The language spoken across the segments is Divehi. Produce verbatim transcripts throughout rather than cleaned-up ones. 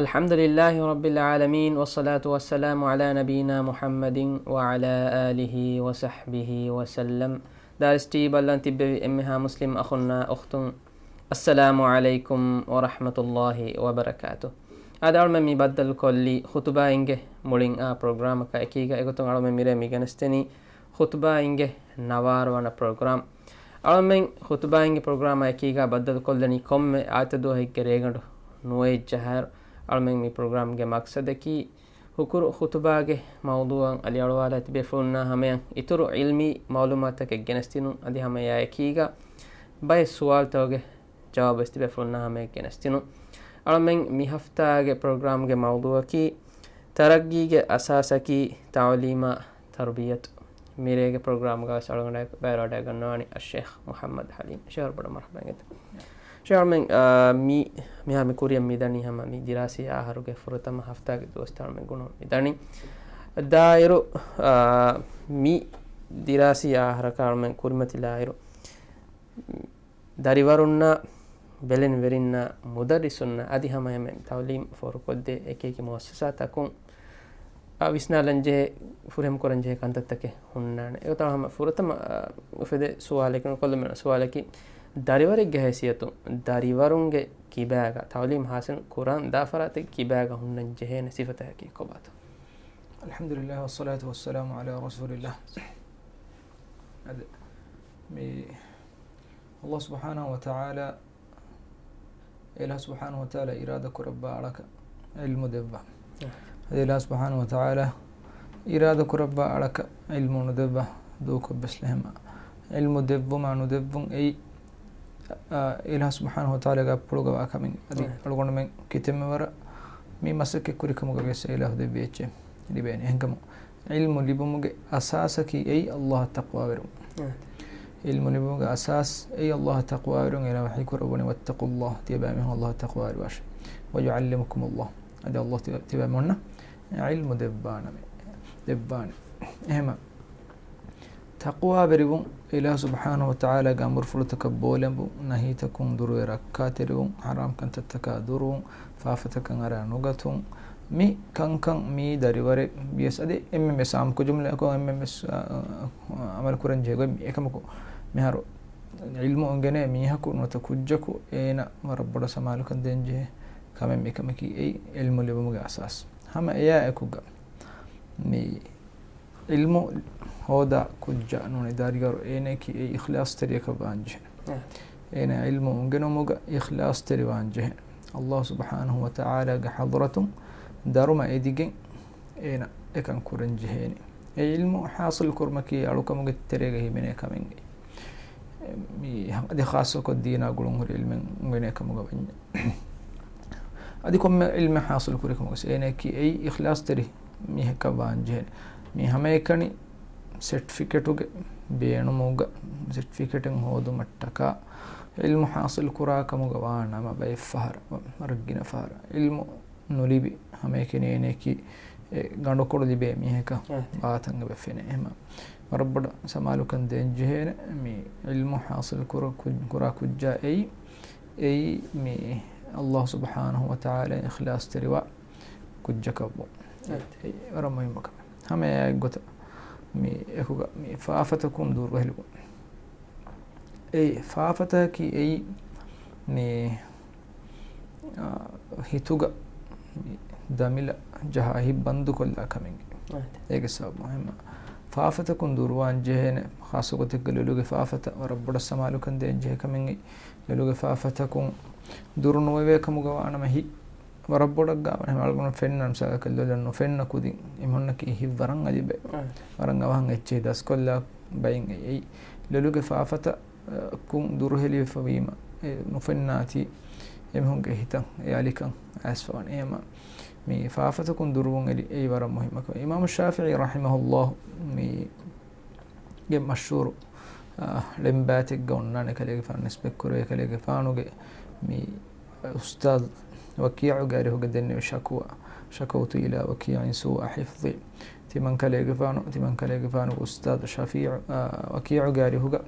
الحمد لله رب العالمين، والصلاة والسلام على نبينا محمد وعلى آله وصحبه وسلم. ދާރިސް ޓީވީ ބައްލަން ތިއްބެވި އެންމެހާ މުސްލިމް އަޚުންނާ އުޚްތުން، އައްސަލާމު ޢަލައިކުމް ވަރަޙްމަތުﷲި ވަބަރަކާތު. އާދެ، އަޅުމެން މި ބައްދަލުކޮށްލީ ޚުތުބާ އިނގޭ މުޅިން އާ ޕްރޮގްރާމަކަށް އެކީގަ. އެގޮތުން އަޅުމެން މިރޭ މި ގެނެސްދެނީ ޚުތުބާ އިނގޭ ނަވާރަ ވަނަ ޕްރޮގްރާމް. އަޅުމެން ޚުތުބާ އިނގޭ ޕްރޮގްރާމާ އެކީގަ ބައްދަލުކޮށްލަނީ ކޮންމެ އާދިއްތަ ދުވަހެއްގެ ރޭގަނޑު ނުވައެއް ޖަހާއިރު، އަޅުމެން މި ޕްރޮގްރާމްގެ މަޤްޞަދަކީ، ހުކުރު ޚުތުބާގެ މައުޟޫޢަށް އަލިއަޅުވާލާ ތިބޭފުޅުންނާ ހަމަޔަށް އިތުރު ޢިލްމީ މަޢުލޫމާތުތަކެއް ގެނެސްދިނުން، އަދި ހަމަ އެއާއެކީގަ ބައެއް ސުވާލުތަކުގެ ޖަވާބުވެސް ތިބޭފުޅުންނާ ހަމަޔަށް ގެނެސްދިނުން. އަޅުމެން މި ހަފްތާގެ ޕްރޮގްރާމްގެ މައުޟޫޢަކީ، ތަރައްގީގެ އަސާސަކީ ތަޢުލީމާ ތަރުބިޔަތު. މިރޭގެ ޕްރޮގްރާމްގަވެސް އަޅުގަނޑާ ބައިވެރިވަޑައިގަންނަވާނީ އައްޝޭޚް މުޙައްމަދު ޙަލީމް. ޝޭޚް ވަރަށް ބޮޑަށް މަރުޙަބާ އިނގޭތޯ. ޝޭޚް އަޅުމެން، އާ، މި، މިހާރު މި ކުރިއަށް މިދަނީ ހަމަ މި ދިރާސީ އަހަރުގެ ފުރަތަމަ ހަފްތާގެ ދުވަސްތައް އަޅުމެން ގުނަން މިދަނީ. ދާއިރު، އާ، މި ދިރާސީ އަހަރަކަށް އަޅުމެން ކުރިމަތިލާއިރު، ދަރިވަރުންނާ، ބެލެނިވެރިންނާ، މުދައްރިސުންނާ އަދި ހަމަ އެހެން ތަޢުލީމް ފޯރުކޮށްދޭ އެކި އެކި މުއައްސަސާތަކުން އަ، ވިސްނާލަންޖެހޭ، ފުރިހަމަކުރަންޖެހޭ ކަންތައްތަކެއް ހުންނާނެ. އެގޮތަށް ހަމަ ފުރަތަމަ، އަ، އުފެދޭ ސުވާލެއް، ކޮށްލަމުން ސުވާލަކީ، ދަރިވަރެއްގެ ހައިސިއްޔަތުން ދަރިވަރުންގެ ކިބާގަ ތަޢުލީމް ޙާޞިލް ކުރަން ދާ ފަރާތެއްގެ ކިބާގަ ހުންނަން ޖެހޭނެ ސިފަތަކަކީ ކޮބާތޯ؟ الحمد لله والصلاة والسلام على رسول الله. އަދި މި ﷲ ސުބްޙާނަހޫ ވަތަޢާލާ، އެ ﷲ ސުބްޙާނަހޫ ވަތަޢާލާ އިރާދަ ކުރައްވާ އަޅަކަށް ޢިލްމު ދެއްވާ. އެ ﷲ ސުބްޙާނަހޫ ވަތަޢާލާ އިރާދަ ކުރައްވާ އަޅަކަށް ޢިލްމު ނުދެއްވާ ދޫކޮށްވެސް ނެހެމާ. ޢިލްމު ދެއްވުމާ ނުދެއްވުން އެއީ، އަ، އެ ﷲ ސުބްޙާނަހޫ ވަތަޢާލާގެ އަތްޕުޅުގަ ވާ ކަމެއް. އަދި އެ. އަޅުގަނޑުމެން ކިތަންމެ ވަރަށް މި މަސައްކަތް ކުރި ކަމުގަ ވިޔަސް އެ ﷲ ދެއްވި އެއްޗެއް ލިބޭނެ. އެހެންކަމުން ޢިލްމު ލިބުމުގެ އަސާސަކީ އެއީ ﷲ އަށް ތަޤްވާވެރިވުން. އެ. ޢިލްމު ލިބުމުގެ އަސާސް އެއީ ﷲ އަށް ތަޤްވާވެރިވުން. އޭނާ ވަޙީ ކުރައްވަނީ، "وَاتَّقُوا اللَّهَ." ތިޔަބައިމީހުން ﷲ އަށް ތަޤްވާވެރިވާށޭ. "وَيُعَلِّمُكُمُ اللَّهُ." އަދި ﷲ ތި-، ތިޔަބައިމީހުންނަށް ޢިލްމު ދެއްވާނަމޭ. ދެއްވާނެ. އެހެމަ ތަޤްވާވެރިވުން، އެ ﷲ ސުބްޙާނަހޫ ވަތަޢާލާގެ އަމުރުފުޅުތަކަށް ބޯލެނބުން، ނަހީތަކުން ދުރުވެ ރައްކާތެރިވުން، ޙަރާމް ކަންތައްތަކާ ދުރުވުން، ފާފަތަކަށް އަރާ ނުގަތުން، މި ކަންކަން މީ ދަރިވަރެއް ވިޔަސް އަދި އެންމެންވެސް އާންމުކޮށް ޖުމްލައަކުން އެންމެންވެސް، އާ، އާ، އަމަލު ކުރަން ޖެހޭ ގޮތް އެކަމަކު، މިހާރު ޢިލްމު އުނގެނޭ މީހަކު ނުވަތަ ކުއްޖަކު އޭނަ ވަރަށް ބޮޑަށް ސަމާލުކަން ދޭން ޖެހޭ ކަމެއް މިކަމަކީ އެއީ ޢިލްމު ލިބުމުގެ އަސާސް. ހަމަ އެޔާ އެކުގަ މި ޢިލްމު ހޯދާ ކުއްޖާ ނޫނީ ދަރިވަރު އޭނައަކީ އެއީ އިޚްލާޞްތެރިއަކަށް ވާންޖެހޭ. އެ. އޭނަ ޢިލްމު އުނގެނުމުގަ އިޚްލާޞްތެރި ވާންޖެހޭ. ﷲ ސުބްޙާނަހޫ ވަތަޢާލާގެ ޙަޟްރަތުން ދަރުމަ އެދިގެން އޭނަ އެކަން ކުރަން ޖެހޭނެ. އެ ޢިލްމު ޙާޞިލް ކުރުމަކީ އަޅުކަމުގެ ތެރޭގަ ހިމެނޭ ކަމެއް. މި އަދި ޚާއްޞަކޮށް ދީނާ ގުޅުންހުރި ޢިލްމެއް އުނގެނޭ ކަމުގަ ވަންޏާ. އަދި ކޮންމެ ޢިލްމެއް ޙާޞިލް ކުރި ކަމުގަ އޭނައަކީ އެއީ އިޚްލާޞްތެރި މީހަކަށް ވާންޖެހޭނެ. މި ހަމައެކަނި ސެޓްފިކެޓުގެ ބޭނުމުގަ ސެޓްފިކެޓެއް ހޯދުމަށްޓަކާ ޢިލްމު ޙާޞިލް ކުރާ ކަމުގަ ވާ ނަމަ ބައެއް ފަހަރަށް، ވަރަށް ގިނަ ފަހަރަށް ޢިލްމު ނުލިބި ހަމައެކަނި އޭނައަކީ އެ ގަނޑުކޮޅު ލިބޭ މީހަކަށް އެ. ވާތަން އެބަ ފެނޭ. އެހެމަ ވަރަށް ބޮޑަށް ސަމާލުކަން ދޭން ޖެހޭނެ މި ޢިލްމު ޙާޞިލް ކުރ-، ކު-، ކުރާ ކުއްޖާ އެއީ، އެއީ މި ﷲ ސުބްޙާނަހޫ ވަތަޢާލާ އިޚްލާޞްތެރިވާ ކުއްޖަކަށްވުން. އެ. އެއީ ވަރަށް މުހިއްމު ކަމެއް. ހަމަ އެއާއެއްގޮތަށް މި އެކުގަ މި ފާފަތަކުން ދުރުހެލިވުން. އެ ފާފަތަކީ އެއީ މި، އާ، ހިތުގަ ދަމިލަ ޖަހާ ހިތް ބަންދުކޮށްލާ ކަމެއް. އެ. އޭގެ ސަބަބުން އެހެންމަ ފާފަތަކުން ދުރުވާން ޖެހޭނެ، ޚާއްޞަގޮތެއްގަ ލޮލުގެ ފާފަތައް ވަރަށް ބޮޑަށް ސަމާލުކަން ދޭން ޖެހޭ ކަމެއް. ލޮލުގެ ފާފަތަކުން ދުރު ނުވެވޭ ކަމުގަ ވާނަމަ ހިތް ވަރަށް ބޮޑަށް ގާވަން އެހެން އަޅުގަނޑު ފެންނަ މިސާލަކަށް ލޮލަށް ނުފެންނަ ކުދިން އެމީހުންނަކީ ހިތް ވަރަށް އަލިބެ. އަ. ވަރަށް އަވަހަށް އެއްޗެހި ދަސްކޮށްލާ ބައިން އެއީ. ލޮލުގެ ފާފަތައް، އަ، ކުން ދުރުހެލިވެފަ ވީމަ އެ ނުފެންނާތީ އެމީހުންގެ ހިތަށް އެ އަލިކަން އައިސްފަވާނެ. އެހެމަ މި ފާފަތަކުން ދުރުވުން އެއީ ވަރަށް މުހިއްމަކަމެއް. އިމާމު ޝާފިޢީ ރަޙިމަހުﷲ މި ގެ މަޝްހޫރު، އާ، ޅެންބާތެއްގަ އޮންނާނެ ކަލޭގެފާނު ނިސްބަތްކުރެވޭ ކަލޭގެފާނުގެ މި އުސްތާޛު ވަކީޢުގެ އަރިހުގަ ދެންނެވި ޝަކުވާ، "شكوت إلى وكيع سوء حفظي." ތިމަން ކަލޭގެފާނު، ތިމަން ކަލޭގެފާނުގެ އުސްތާޛު ޝަފީޢު، އާ، ވަކީޢުގެ އަރިހުގަ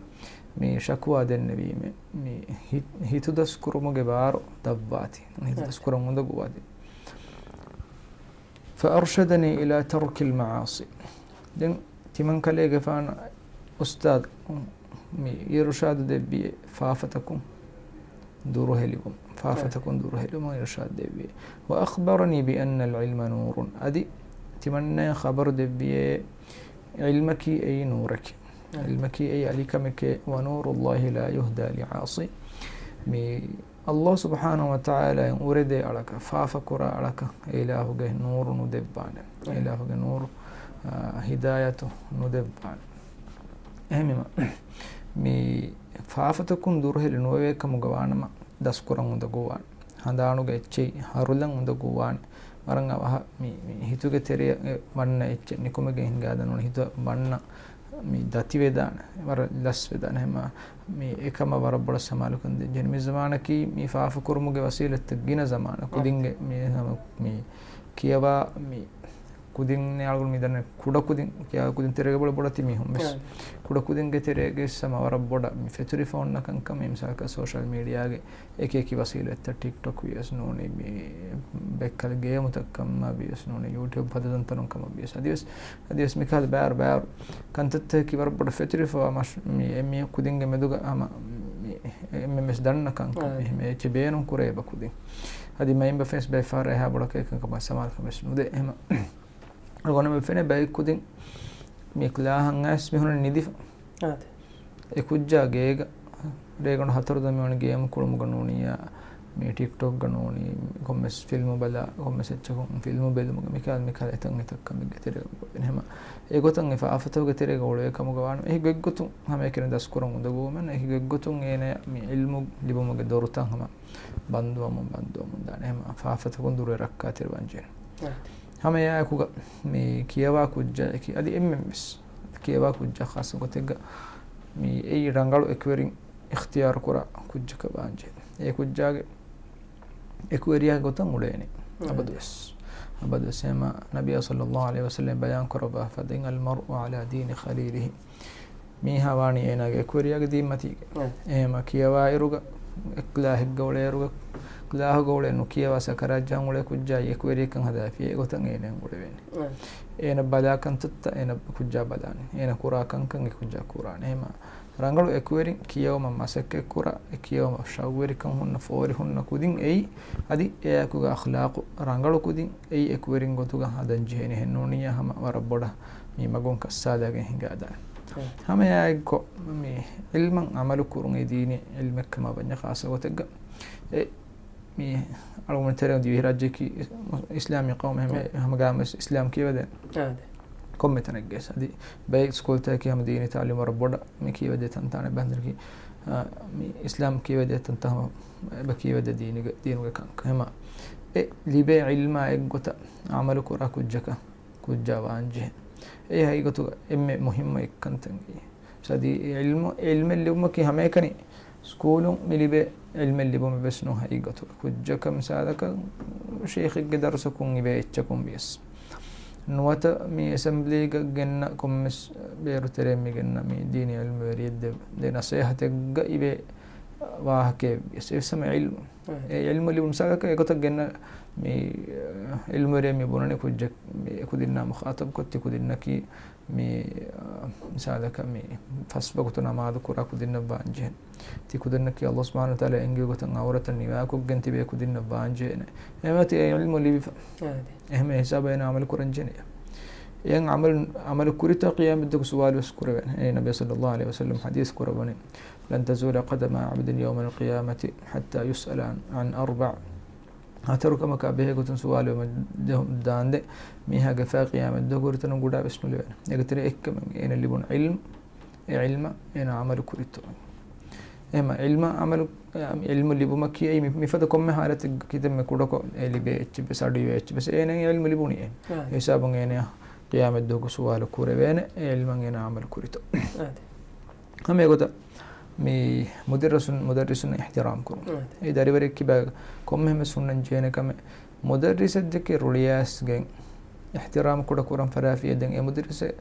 މި ޝަކުވާ ދެންނެވީމެ، މި ހި-، ހިތުދަސްކުރުމުގެ ބާރު ދަށްވާތީ، ހިތުދަސްކުރަން އުނދަގޫވާތީ. فأرشدني إلى ترك المعاصي. ދެން ތިމަންކަލޭގެފާނު އުސްތާޛު މި އިރުޝާދު ދެއްވިއޭ ފާފަތަކުން ދުރުހެލިވުން، ފާފަތަކުން ދުރުހެލިވުމަށް އިރުޝާދު ދެއްވިއޭ. وأخبرني بأن العلم نور. އަދި ތިމަންނަޔަށް ޚަބަރު ދެއްވިއޭ ޢިލްމަކީ އެއީ ނޫރަކީ. ޢިލްމަކީ އެއީ އަލިކަމެކޭ. ونور الله لا يهدى لعاصي. މި ﷲ ސުބްޙާނަހޫ ވަތަޢާލާއިން އުރެދޭ އަޅަކަށް، ފާފަކުރާ އަޅަކަށް އެ އިލާހުގެ ނޫރު ނުދެއްވާނެ. އެ އިލާހުގެ ނޫރު، އާ، ހިދާޔަތު ނުދެއްވާނެ. އެހެންވީމަ، މި ފާފަތަކުން ދުރުހެލި ނުވެވޭ ކަމުގަ ވާނަމަ، ދަސްކުރަން އުނދަގޫވާނެ. ހަނދާނުގަ އެއްޗެހި ހަރުލަން އުނދަގޫވާނެ. ވަރަށް އަވަހަށް މި، މި ހިތުގެ ތެރެއަށް ވަންނަ އެއްޗެއް ނިކުމެގެން ހިނގާދާނެ. ނޫނީ ހިތަށް ވަންނަ މި ދަތިވެދާނެ، ވަރަށް ލަސްވެދާނެ. ހަމަ މި އެކަމަށް ވަރަށް ބޮޑަށް ސަމާލުކަން ދޭންޖެހޭނެ. މި ޒަމާނަކީ މި ފާފަކުރުމުގެ ވަސީލަތްތައް ގިނަ ޒަމާނެއް. ކުދިންގެ މި ހަމަ މި ކިޔަވާ މި ކުދިން އަޅުގަނޑު މި ދަންނަ ކުޑަ ކުދިން، ކިޔާ ކުދިން ތެރޭގަ ބޮޑަށް ބޮޑަތި މީހުން ވެސް. ކުޑަ ކުދިންގެ ތެރޭގަ ހަމަ ވަރަށް ބޮޑަށް މި ފެތުރިފަ އޮންނަ ކަންކަން މި މިސާލަކަށް ސޯޝަލް މީޑިއާގެ އެކި އެކި ވަސީލަތްތައް، ޓިކްޓޮކް ވިޔަސް ނޫނީ މި ބެއްކަލަ ގޭމުތައް ކަމަށް ވިޔަސް ނޫނީ ޔޫޓިއުބް ފަދަ ތަންތަނުން ކަމަށް ވިޔަސް އަދިވެސް، އަދިވެސް މިކަހަލަ ބާރު ބާރު ކަންތައްތަކަކީ ވަރަށް ބޮޑަށް ފެތުރިފަވާ މަށް-، މި އެ މި ކުދިންގެ މެދުގަ ހަމަ މި އެންމެން ވެސް ދަންނަ ކަންކަން އެހެން އެއްޗެއް ބޭނުން ކުރޭ އެބަ ކުދިން. އަދި މައިންބަފައިން ވެސް ބައެއް ފަހަރަށް އެހާ ބޮޑަށް އެކަންކަމަށް ސަމާލުކަން ވެސް ނުދޭ. އެހެމަ އަޅުގަނޑުމެން ފެނޭ ބައެއް ކުދިން މި ކްލާހަށް އައިސް މި ހުންނަނީ ނިދިފަ. އާދެ. އެ ކުއްޖާ ގޭގަ ރޭގަނޑު ހަތަރު ދަން މިވަނީ ގޭމް ކުޅުމުގަ ނޫނިއްޔާ، މި ޓިކްޓޮކްގަ ނޫނީ، ކޮންމެސް ފިލްމު ބަލާ، ކޮންމެސް އެއްޗަކުން ފިލްމު ބެލުމުގަ މިކަހަލަ މިކަހަލަ އެތަން އެތައް ކަމެއްގެ ތެރޭގަ އެހެމަ އެގޮތަށް އެ ފާފަތަކުގެ ތެރޭގަ އުޅޭ ކަމުގަ ވާނަމަ، އެކި ގޮތްގޮތުން ހަމައެކަނި ދަސްކުރަން އުނދަގޫވުމެއް، އެކި ގޮތްގޮތުން އޭނަ މި ޢިލްމު ލިބުމުގެ ދޮރުތައް ހަމަ ބަންދުވަމުން، ބަންދުވަމުން ދާނެ. އެހެމަ ފާފަތަކުން ދުރުވެ ރައްކާތެރިވާން ޖެހޭނެ. ހަމައެއާއެކުގަ މި ކިޔަވާ ކުއްޖާއެކީ، އަދި އެންމެން ވެސް ކިޔަވާ ކުއްޖާ ޚާއްޞަ ގޮތެއްގަ މި އެއީ ރަނގަޅު އެކުވެރިން އިޚްތިޔާރު ކުރާ ކުއްޖަކަށް ވާންޖެހޭ. އެ ކުއްޖާގެ އެކުވެރިޔާ ގޮތަށް އުޅޭނެ. އަބަދުވެސް. އަބަދުވެސް. އެހެމަ ނަބިއްޔާ ޞައްލައްލާހު ޢަލައިހި ވަސައްލަމް ބަޔާން ކުރައްވާފަ ދެން، المرء على دين خليله. މީހާ ވާނީ އޭނާގެ އެކުވެރިޔާގެ ދީންމަތީގަ. އެހެމަ ކިޔަވާއިރުގަ، އެ ކްލާހެއްގަ އުޅޭއިރުގަ، ކްލާހުގަ އުޅޭ ނުކިޔަވާ ސަކަރާތްޖަހަން އުޅޭ ކުއްޖާއީ އެކުވެރިޔަކަށް ހަދާފިޔޭ އެގޮތަށް އޭނައަށް އުޅެވޭނެ. އޭނަ ބަލާ ކަންތައްތައް އޭނަ ކުއްޖާ ބަލާނެ. އޭނަ ކުރާ ކަންކަން އެ ކުއްޖާ ކުރާނެ. އެހެމަ ރަނގަޅު އެކުވެރިން ކިޔަވުމަށް މަސައްކަތްކުރާ، އެ ކިޔަވުމަށް ޝައުގުވެރިކަން ހުންނަ، ފޯރި ހުންނަ ކުދިން އެއީ، އަދި އެއާއެކުގަ އަޚްލާޤު ރަނގަޅު ކުދިން އެއީ އެކުވެރިން ގޮތުގަ ހަދަން ޖެހޭނެ. އެހެންނޫނިއްޔާ ހަމަ ވަރަށް ބޮޑަށް މި މަގުން ކައްސާލައިގެން ހިނގާދާނެ. ހަމައެއާއެއްކޮށް، މި ޢިލްމަށް ޢަމަލު ކުރުން އެ ދީނީ ޢިލްމެއްކަމަށް ވަންޏާ ޚާއްޞަ ގޮތެއްގަ އެ މި އަޅުގަނޑު ތެރެ ދިވެހިރާއްޖެއަކީ އިސްލާމީ ޤައުމެއް ހަމަ، ހަމަ ގާމެސް އިސްލާމް ކިޔަވަދޭނެ. ކޮންމެ ތަނެއްގައި އަދި ބައެއް ސްކޫލްތަކަކީ ހަމަ ދީނީ ތަޢުލީމް ވަރަށް ބޮޑަށް މި ކިޔަވަދޭ ތަންތާނެ ބަނދަރަކީ، އާ، މި އިސްލާމް ކިޔަވަދޭ ތަންތާ ހަމަ އެބަ ކިޔަވަދޭ ދީނުގެ، ދީނުގެ ކަންކަން. ހަމަ އެ ލިބޭ ޢިލްމާ އެއްގޮތަށް ޢަމަލު ކުރާ ކުއްޖަކަށް، ކުއްޖާ ވާންޖެހޭ. އެ ހަގީގަތުގަ އެންމެ މުހިއްމު އެއްކަންތައް އެއީ. އަދި ޢިލްމު، ޢިލްމެއް ލިބުމަކީ ހަމައެކަނި ސްކޫލުން މި ލިބޭ ޢިލްމެއް ލިބުމެއް ވެސް ނޫން ހަގީގަތުގަ. ކުއްޖަކަށް މިސާލަކަށް ޝޭޚެއްގެ ދަރުސަކުން އިވޭ އެއްޗަކުން ވިޔަސް. ނުވަތަ މި އެސެމްބްލީގަ ގެންނަ ކޮންމެސް ބޭރު ތެރެއިން މި ގެންނަ މި ދީނީ ޢިލްމުވެރިއެއް ދޭ، ދޭ ނަޞޭޙަތެއްގަ އިވޭ ވާހަކައެއް ވިޔަސް. އެވެސް ހަމަ ޢިލްމު. އެ ޢިލްމު ލިބުން މިސާލަކަށް އެގޮތަށް ގެންނަ މި ޢިލްމުވެރިޔާ މި ބުނަނީ ކުއްޖެއް މި އެކުދިންނާ މުޚާޠަބްކޮށް ތި ކުދިންނަކީ މި، އާ، މިސާލަކަށް މި ފަސް ވަގުތު ނަމާދު ކުރާ ކުދިންނަށް ވާންޖެހޭ. ތި ކުދިންނަކީ ﷲ ސުބްޙާނަހޫ ވަތަޢާލާ އެންގިވި ގޮތަށް ޢައުރަތަށް ނިވާކޮށްގެން ތިބޭ ކުދިންނަށް ވާންޖެހޭނެ. އެހެންވީމަ ތި އެ ޢިލްމު ލިބިފަ. އާދެ. އެހެންވެ ހިސާބަށް އޭނަ ޢަމަލު ކުރަންޖެހޭނެ. އެހެން ޢަމަލު، ޢަމަލު ކުރިތޯ ޤިޔާމަތްދުވަހު ސުވާލު ވެސް ކުރެވޭނެ. އެ ނަބީ ޞައްލައްލާހު ޢަލައިހި ވަސައްލަމް ޙަދީޘް ކުރައްވަނީ، لن تزول قدما عبد يوم القيامة حتى يسأل عن، عن أربع. ހަތަރު ކަމަކާ ބެހޭ ގޮތުން ސުވާލު ވެމަށް ދާންދެން މީހާގެ ފައި ޤިޔާމަތްދުވަހު ކުރިތަނުން ގުޑާ ވެސް ނުލިބޭނެ. އޭގެ ތެރެއިން އެއްކަމެއް އޭނަ ލިބުނު ޢިލްމު، އެ ޢިލްމަށް އޭނަ ޢަމަލު ކުރިތޯ. އެހެންވީމަ ޢިލްމަށް ޢަމަލު، ޢިލްމު ލިބުމަކީ އެއީ މި، މިފަދަ ކޮންމެ ޙާލަތެއްގަ ކިތަންމެ ކުޑަކޮށް އެ ލިބޭ އެއްޗެއް ވެސް، އަޑު އިވޭ އެއްޗެއް ވެސް އޭނަ ޢިލްމު ލިބުނީ އެ. އާދެ. އެ ހިސާބުން އޭނަޔަށް ޤިޔާމަތްދުވަހު ސުވާލު ކުރެވޭނެ، އެ ޢިލްމަށް އޭނަ ޢަމަލު ކުރިތޯ. އާދެ. ހަމަ އެގޮތަށް މި މުދައްރިސުން، މުދައްރިސުން އިޙްތިރާމް ކުރުން. އާދެ. އެ ދަރިވަރެއް ކިބާ ކޮންމެހެން ވެސް ހުންނަން ޖެހޭނެ ކަމެއް. މުދައްރިސެއްދެކެ ރުޅިއައިސްގެން އިޙްތިރާމް ކުޑަ ކުރަން ފަރާފިޔަ ދެން އެ މުދައްރިސެއް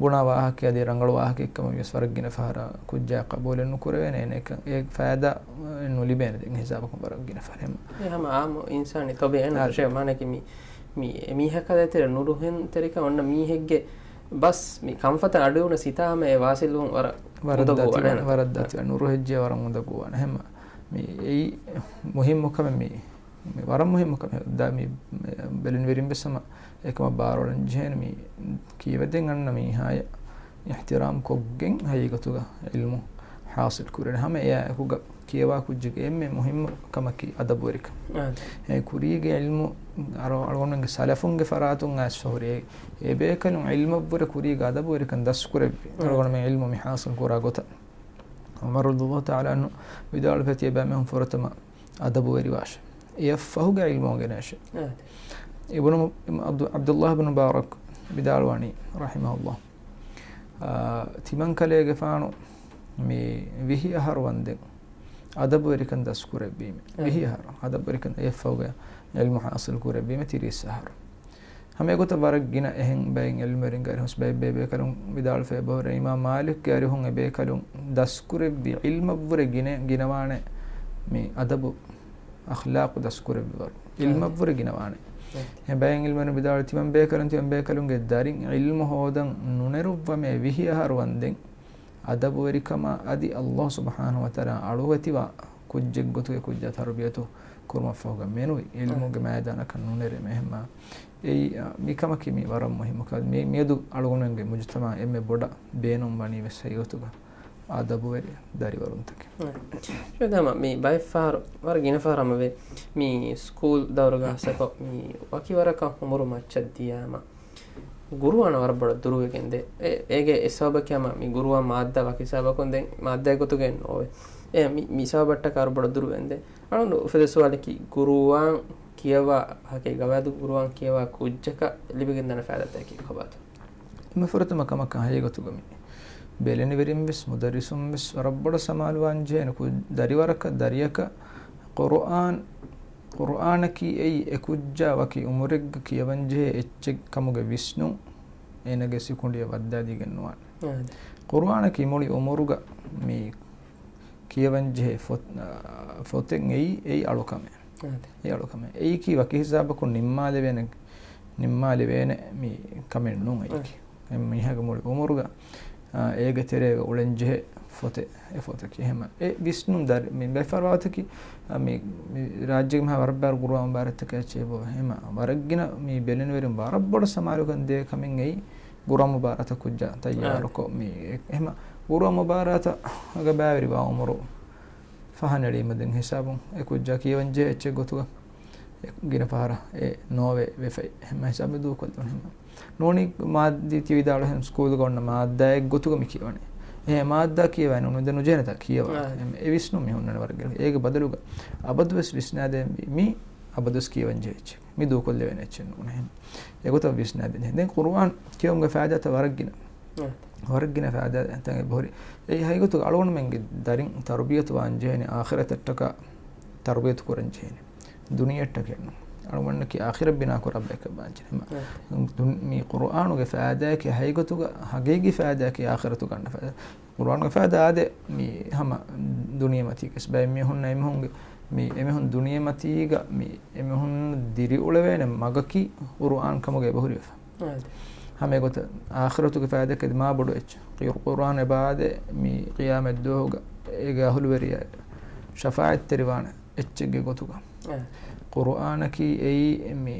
ބުނާ ވާހަކަ އަދި ރަނގަޅު ވާހަކައެއްކަމަށް ވިޔަސް ވަރަށް ގިނަ ފަހަރަށް ކުއްޖާ ޤަބޫލެއް ނުކުރެވޭނެ. އޭނަ އެކަން އެ ފައިދާ ނުލިބޭނެ ދެން ހިސާބަކުން ވަރަށް ގިނަ ފަހަރެއް. އެ ހަމަ އާއްމު އިންސާނީ ތޮބިޢަތް އެން އާ. މާނައަކީ މި މި އެ މީހަކާ ދޭތެރެ ނުރުހެންތެރިކަން އޮންނަ މީހެއްގެ ބަސް މި ކަންފަތަށް އަޑުއިވުނަސް ހިތާ ހަމަ އެ ވާސިލުވުން ވަރަށް ވަރަށް އުނދަގޫވާނެ. ދަތިވާނެ، ވަރަށް ދަތިވާނެ. ނުރުހެއްޖެ ވަރަށް އުނދަގޫވާނެ. ހަމަ މި އެއީ މުހިއްމު ކަމެއް މި، މި ވަރަށް މުހިއްމު ކަމެއް. ދާ މި ބެލެނިވެރިން ވެސް ހަމަ އެކަމަށް ބާރުއަޅަން ޖެހޭނެ މި ކިޔަވަދެން އަންނަ މީހާޔަށް އިޙްތިރާމް ކޮށްގެން ހަގީގަތުގަ ޢިލްމު ޙާޞިލް ކުރޭނެ. ހަމަ އެއާއެކުގަ ކިޔަވާ ކުއްޖެއްގެ އެންމެ މުހިއްމު ކަމަކީ އަދަބުވެރިކަން. އާ. އެ ކުރީގެ ޢިލްމު އަޅު-، އަޅުގަނޑުމެންގެ ސަލަފުންގެ ފަރާތުން އައިސްފަހުރި އެ، އެ ބޭކަލުން ޢިލްމަށްވުރެ ކުރީގެ އަދަބުވެރިކަން ދަސްކުރެއްވި. އާ. އަޅުގަނޑުމެން ޢިލްމު މި ޙާޞިލް ކުރާ ގޮތަށް. ޢުމަރު ރަޟިޔަﷲ ތަޢާލާ ޢަންހު ވިދާޅުވެފަ ތިޔަބައިމީހުން ފުރަތަމަ އަދަބުވެރިވާށޭ. އެއަށްފަހުގަ ޢިލްމު އަންގަނާށޭ. އާ. އިބްނު ޢަބްދު-، ޢަބްދުﷲ ބިން މުބާރަކް ވިދާޅުވާނީ، ރަޙިމަހުﷲ، އާ، ތިމަންކަލޭގެފާނު މި ވިހި އަހަރު ވަންދެން އަދަބުވެރިކަން ދަސްކުރެއްވީމެ. އާ. ވިހި އަހަރު އަދަބުވެރިކަން އެއަށްފަހުގަ ޢިލްމު ޙާޞިލް ކުރެއްވީމެ ތިރީސް އަހަރު. ހަމަ އެގޮތަށް ވަރަށް ގިނަ އެހެން ބައެއް ޢިލްމުވެރިންގެ އަރިހުސް ބައެއް ބޭބޭކަލުން ވިދާޅުވެފަ އެބަހުރޭ، އިމާމް މާލިކްގެ އަރިހުން އެބޭކަލުން ދަސްކުރެއްވި ޢިލްމަށްވުރެ ގިނަ، ގިނަވާނެ މި އަދަބު އަޚްލާޤު ދަސްކުރެއްވިވަރު. އާ. ޢިލްމަށްވުރެ ގިނަވާނެ. އާ. އެ ބައެއް ޢިލްމުވެރިން ވިދާޅުވި ތިމަން ބޭކަލުން، ތިމަން ބޭކަލުންގެ ދަރިން ޢިލްމު ހޯދަން ނުނެރުއްވަމޭ ވިހި އަހަރު ވަންދެން އަދަބުވެރިކަމާ އަދި ﷲ ސުބްޙާނަހޫ ވަތަޢާލާ އަޅުވެތިވާ ކުއްޖެއްގޮތުގެ ކުއްޖާ ތަރުބިޔަތު ކުރުމަށްފަހުގަ މެނުވި ޢިލްމުގެ މައިދާނަކަށް ނުނެރެމޭ. އެހެންމާ އެއީ، އާ، މިކަމަކީ މި ވަރަށް މުހިއްމު ކަމެއް. މި، މިއަދު އަޅުގަނޑުމެންގެ މުޖުތަމަޢަށް އެންމެ ބޮޑަށް ބޭނުން ވަނީ ވެސް ހަގީގަތުގަ އަދަބުވެރި ދަރިވަރުންތަކެއް. ޝައިޚް ހަމަ މި ބައެއް ފަހަރު، ވަރަށް ގިނަ ފަހަރު ހަމަވޭ، މި ސްކޫލް ދައުރުގަ ހާއްސަކޮށް މި ވަކި ވަރަކަށް އުމުރު މައްޗަށް ދިޔާމަ ގުރުއާނަށް ވަރަށް ބޮޑަށް ދުރުވެގެންދޭ. އެ، އޭގެ އެއް ސަބަބަކީ ހަމަ މި ގުރުއާން މާއްދާ ވަކި ސަބަބަކުން ދެން މާއްދާއެއް ގޮތުގައެއް ނޯވޭ. އެ މި، މި ސަބަބަށްޓަކާ ވަރަށް ބޮޑަށް ދުރުވެގެންދޭ. އަޅުގަނޑު އުފެދޭ ސުވާލަކީ ގުރުއާން ކިޔަވާ ހަކީ ގަވާއިދު ގުރުއާން ކިޔަވާ ކުއްޖަކަށް ލިބިގެންދާނެ ފައިދާތަކީ ކޮބާތޯ؟ އެންމެ ފުރަތަމަ ކަމަކަށް ހަގީގަތުގަ މި ބެލެނިވެރިން ވެސް މުދައްރިސުން ވެސް ވަރަށް ބޮޑަށް ސަމާލުވާން ޖެހޭނެ ކު-، ދަރިވަރަކަށް ދަރިއަކަށް ޤުރުއާން، ޤުރުއާނަކީ އެއީ އެ ކުއްޖާ ވަކި އުމުރެއްގަ ކިޔަވަންޖެހޭ އެއްޗެއް ކަމުގެ ވިސްނުން އޭނަގެ ސިކުނޑިއަށް ވައްދާދީގެން ނުވާނެ. އާދެ. ޤުރުއާނަކީ މުޅި އުމުރުގަ މި ކިޔަވަންޖެހޭ ފޮތް-، އާ، ފޮތެއް އެއީ، އެއީ އަޅުކަމެއް. އާދެ. އެއީ އަޅުކަމެއް. އެއީކީ ވަކި ހިސާބަކުން ނިންމާލެވޭނެ، ނިންމާލެވޭނެ މި ކަމެއް ނޫން އެއީކީ. އާދެ. އެ މީހާގެ މުޅި އުމުރުގަ، އާ، އޭގެ ތެރޭގަ އުޅެންޖެހޭ ފޮތެއް، އެ ފޮތަކީ. އެހެންމަ އެ ވިސްނުން ދަރި-، މި ބައެއް ފަރާތަކީ، އާ، މި، މި ރާއްޖޭގެ މިހާ ވަރަށް ބާރު ގުރުއާން މުބާރާތްތަކެއް އެއްޗެއް އެބަ ހުރޭ. އެހެންމަ ވަރަށް ގިނަ މި ބެލެނިވެރިން ވަރަށް ބޮޑަށް ސަމާލުކަން ދޭ ކަމެއް އެއީ، ގުރުއާން މުބާރާތަށް ކުއްޖާ ތައްޔާރުކޮށް، މި އެ-، އެހެންމަ ގުރުއާން މުބާރާތަށް ގަ ބައިވެރިވާ އުމުރު ފަހަނަ އެޅީމަ ދެން ހިސާބުން އެ ކުއްޖާ ކިޔަވަންޖެހޭ އެއްޗެއް ގޮތުގަ ގިނަ ފަހަރަށް އެ ނޯވޭ ވެފައި. އެހެންމަ ހިސާބެއް ދޫކޮށްލަން އެހެންމަ. ނޫނީ މާއްދާ ތި ވިދާޅު ހެން ސްކޫލުގަ އޮންނަ މާއްދާއެއް ގޮތުގަ މި ކިޔަވަނީ. އެ މާއްދާ ކިޔަވައި ނޫން ދެ ނުޖެހޭނެތާ ކިޔަވާ. އާ. އެ ވިސްނުން މި ހުންނަނީ ވަރަށް ގިނަ. އޭގެ ބަދަލުގަ އަބަދުވެސް ވިސްނާދޭން މި އަބަދުވެސް ކިޔަވަންޖެހޭ އެއްޗެއް. މި ދޫކޮށްލެވޭނެ އެއްޗެއް ނޫން އެހެން. އެގޮތަށް ވިސްނާދޭން. ދެން ޤުރުއާން ކިޔުމުގެ ފައިދާތައް ވަރަށް ގިނަ. އާ. ވަރަށް ގިނަ ފައިދާތައް އެބަހުރި. އެއީ ހަގީގަތުގަ އަޅުގަނޑުމެންގެ ދަރިން ތަރުބިޔަތު ވާން ޖެހޭނެ އާޚިރަތަށްޓަކާ ތަރުބިޔަތު ކުރަން ޖެހޭނެ. ދުނިޔެއަށްޓަކާ ނޫން. އަޅުގަނޑަކީ އާޚިރަތް ބިނާ ކުރާ ބަޔަކަށް ވާން ޖެހޭނެ. އާ. ދުން-، މި ޤުރުއާނުގެ ފައިދާއަކީ ހަގީގަތުގަ ހަގީގީ ފައިދާއަކީ އާޚިރަތު ގަންނަ ފައިދާ. ޤުރުއާނުގެ ފައިދާ އާދެ، މި ހަމަ ދުނިޔެމަތީގަސް ބައެއް މީހުންނަށް އެމީހުންގެ، މި އެމީހުން ދުނިޔެމަތީގަ މި އެމީހުން ދިރިއުޅެވޭނެ މަގަކީ ޤުރުއާން ކަމުގަ އެބަހުރިވެފަ. އާދެ. ހަމަ އެގޮތަށް އާޚިރަތުގެ ފައިދާއަކީ މާ ބޮޑު އެއްޗެއް. ޤުރު-، ޤުރުއާން އެބަ އާދެ، މި ޤިޔާމަތްދުވަހުގަ އޭގެ އަހުލުވެރިޔާ ޝަފާޢަތްތެރިވާނެ އެއްޗެއްގެ ގޮތުގަ. އެ. ޤުރުއާނަކީ އެއީ މި